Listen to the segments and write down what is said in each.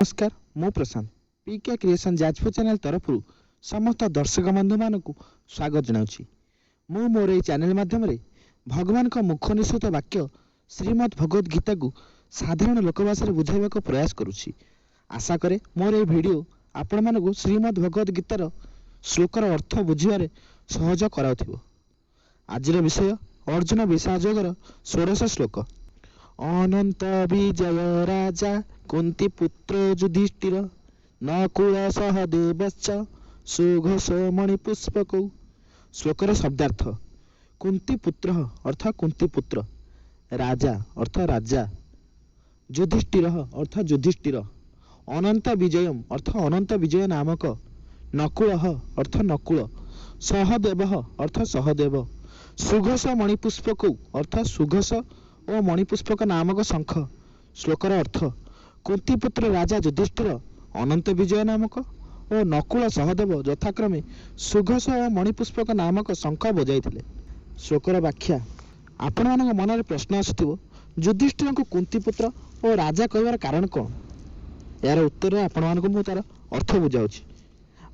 ନମସ୍କାର, ମୁଁ Prashant. PK creation Jajpur channel ତରଫରୁ ସମସ୍ତ ଦର୍ଶକ ବନ୍ଧୁମାନଙ୍କୁ ସ୍ୱାଗତ ଜଣାଉଛି। ମୁଁ ମୋର ଏହି ଚ୍ୟାନେଲ୍ ମାଧ୍ୟମରେ ଭଗବାନଙ୍କ ମୁଖ ନିଃସୃତ ବାକ୍ୟ ଶ୍ରୀମଦ୍ ଭଗବତ ଗୀତାକୁ ସାଧାରଣ ଲୋକ ଭାଷାରେ ବୁଝାଇବାକୁ ପ୍ରୟାସ କରୁଛି। ଆଶା କରେ ମୋର ଏହି ଭିଡ଼ିଓ ଆପଣମାନଙ୍କୁ ଶ୍ରୀମଦ୍ ଭଗବତ ଗୀତାର ଶ୍ଲୋକର ଅର୍ଥ ବୁଝିବାରେ ସହଜ କରାଉଥିବ। ଆଜିର ବିଷୟ ଅର୍ଜୁନ ବିଷାଦ ଯୋଗର ଷୋଡ଼ଶ ଶ୍ଲୋକ। ଅନନ୍ତ ବିଜୟ ରାଜା କୁନ୍ତି ପୁତ୍ର ଯୁଧିଷ୍ଠିର ନକୁଳ ସହଦେବଶ୍ଚ ସୁଘୋଷ ମଣିପୁଷ୍ପକୌ। ଶ୍ଲୋକର ଶବ୍ଦାର୍ଥ: କୁନ୍ତି ପୁତ୍ର ଅର୍ଥ କୁନ୍ତି ପୁତ୍ର, ରାଜା ଅର୍ଥ ରାଜା, ଯୁଧିଷ୍ଠିର ଅର୍ଥ ଯୁଧିଷ୍ଠିର, ଅନନ୍ତ ବିଜୟମ ଅର୍ଥ ଅନନ୍ତ ବିଜୟ ନାମକ, ନକୁଳ ଅର୍ଥ ନକୁଳ, ସହଦେବ ଅର୍ଥ ସହଦେବ, ସୁଘୋଷ ମଣିପୁଷ୍ପକୌ ଅର୍ଥ ସୁଘୋଷ ଓ ମଣିପୁଷ୍ପକ ନାମକ ଶଙ୍ଖ। ଶ୍ଲୋକର ଅର୍ଥ: କୁନ୍ତିପୁତ୍ର ରାଜା ଯୁଧିଷ୍ଠିର, ଅନନ୍ତ ବିଜୟ ନାମକ ଓ ନକୁଳ ସହଦେବ ଯଥାକ୍ରମେ ସୁଘୋଷ ଓ ମଣିପୁଷ୍ପକ ନାମକ ଶଙ୍ଖ ବଜାଇଥିଲେ। ଶ୍ଲୋକର ବ୍ୟାଖ୍ୟା: ଆପଣମାନଙ୍କ ମନରେ ପ୍ରଶ୍ନ ଆସୁଥିବ, ଯୁଧିଷ୍ଠିରଙ୍କୁ କୁନ୍ତିପୁତ୍ର ଓ ରାଜା କହିବାର କାରଣ କ'ଣ? ଏହାର ଉତ୍ତରରେ ଆପଣମାନଙ୍କୁ ମୁଁ ତାର ଅର୍ଥ ବୁଝାଉଛି।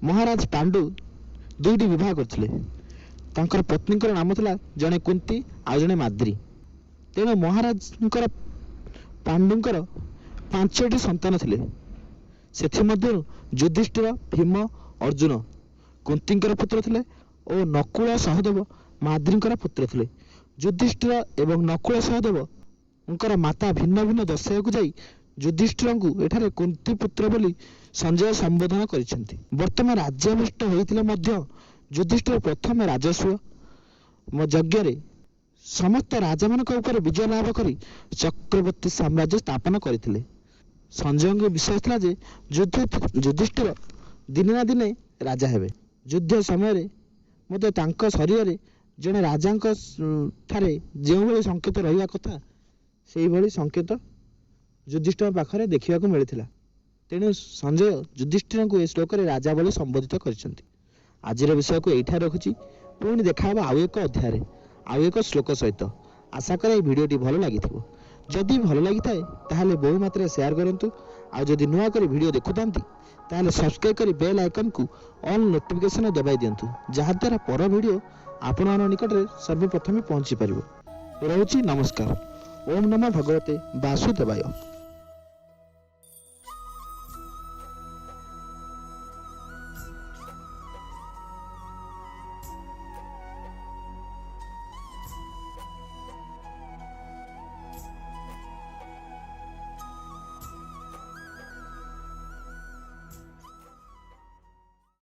ମହାରାଜ ପାଣ୍ଡୁ ଦୁଇଟି ବିବାହ କରିଥିଲେ। ତାଙ୍କର ପତ୍ନୀଙ୍କର ନାମ ଥିଲା ଜଣେ କୁନ୍ତି, ଆଉ ଜଣେ ମାଦ୍ରୀ। ତେଣୁ ମହାରାଜଙ୍କର ପାଣ୍ଡୁଙ୍କର ପାଞ୍ଚଟି ସନ୍ତାନ ଥିଲେ। ସେଥିମଧ୍ୟରୁ ଯୁଧିଷ୍ଠିର, ଭୀମ, ଅର୍ଜୁନ କୁନ୍ତିଙ୍କର ପୁତ୍ର ଥିଲେ ଓ ନକୁଳ ସହଦେବ ମାଦ୍ରୀଙ୍କର ପୁତ୍ର ଥିଲେ। ଯୁଧିଷ୍ଠିର ଏବଂ ନକୁଳ ସହଦେବଙ୍କର ମାତା ଭିନ୍ନ ଭିନ୍ନ ଦର୍ଶାଇବାକୁ ଯାଇ ଯୁଧିଷ୍ଠିରଙ୍କୁ ଏଠାରେ କୁନ୍ତି ପୁତ୍ର ବୋଲି ସଞ୍ଜୟ ସମ୍ବୋଧନ କରିଛନ୍ତି। ବର୍ତ୍ତମାନ ରାଜ୍ୟାଭିଷ୍ଟ ହୋଇଥିଲେ ମଧ୍ୟ ଯୁଧିଷ୍ଠିର ପ୍ରଥମେ ରାଜସୂୟ ଯଜ୍ଞରେ ସମସ୍ତ ରାଜାମାନଙ୍କ ଉପରେ ବିଜୟ ଲାଭ କରି ଚକ୍ରବର୍ତ୍ତୀ ସାମ୍ରାଜ୍ୟ ସ୍ଥାପନ କରିଥିଲେ। ସଞ୍ଜୟଙ୍କ ବିଶ୍ୱାସ ଥିଲା ଯେ ଯୁଧିଷ୍ଠିର ଦିନେ ନା ଦିନେ ରାଜା ହେବେ। ଯୁଦ୍ଧ ସମୟରେ ମଧ୍ୟ ତାଙ୍କ ଶରୀରରେ ଜଣେ ରାଜାଙ୍କ ଠାରେ ଯେଉଁଭଳି ସଂକେତ ରହିବା କଥା, ସେଇଭଳି ସଂକେତ ଯୁଧିଷ୍ଠିରଙ୍କ ପାଖରେ ଦେଖିବାକୁ ମିଳିଥିଲା। ତେଣୁ ସଞ୍ଜୟ ଯୁଧିଷ୍ଠିରଙ୍କୁ ଏ ଶ୍ଲୋକରେ ରାଜା ବୋଲି ସମ୍ବୋଧିତ କରିଛନ୍ତି। ଆଜିର ବିଷୟକୁ ଏଇଠାରେ ରଖୁଛି। ପୁଣି ଦେଖାହେବ ଆଉ ଏକ ଅଧ୍ୟାୟରେ ଆଉ ଏକ ଶ୍ଲୋକ ସହିତ। ଆଶା କରେ ଏହି ଭିଡ଼ିଓଟି ଭଲ ଲାଗିଥିବ। ଯଦି ଭଲ ଲାଗିଥାଏ, ତାହେଲେ ବହୁ ମାତ୍ରାରେ ସେୟାର କରନ୍ତୁ। ଆଉ ଯଦି ନୂଆ କରି ଭିଡ଼ିଓ ଦେଖୁଥାନ୍ତି, ତାହେଲେ ସବସ୍କ୍ରାଇବ୍ କରି ବେଲ୍ ଆଇକନ୍କୁ ଅଲ୍ ନୋଟିଫିକେସନ୍ ଦବାଇ ଦିଅନ୍ତୁ, ଯାହାଦ୍ୱାରା ପର ଭିଡ଼ିଓ ଆପଣମାନଙ୍କ ନିକଟରେ ସର୍ବପ୍ରଥମେ ପହଞ୍ଚି ପାରିବ। ରହୁଛି, ନମସ୍କାର। ଓମ୍ ନମଃ ଭଗବତେ ବାସୁଦେବାୟ।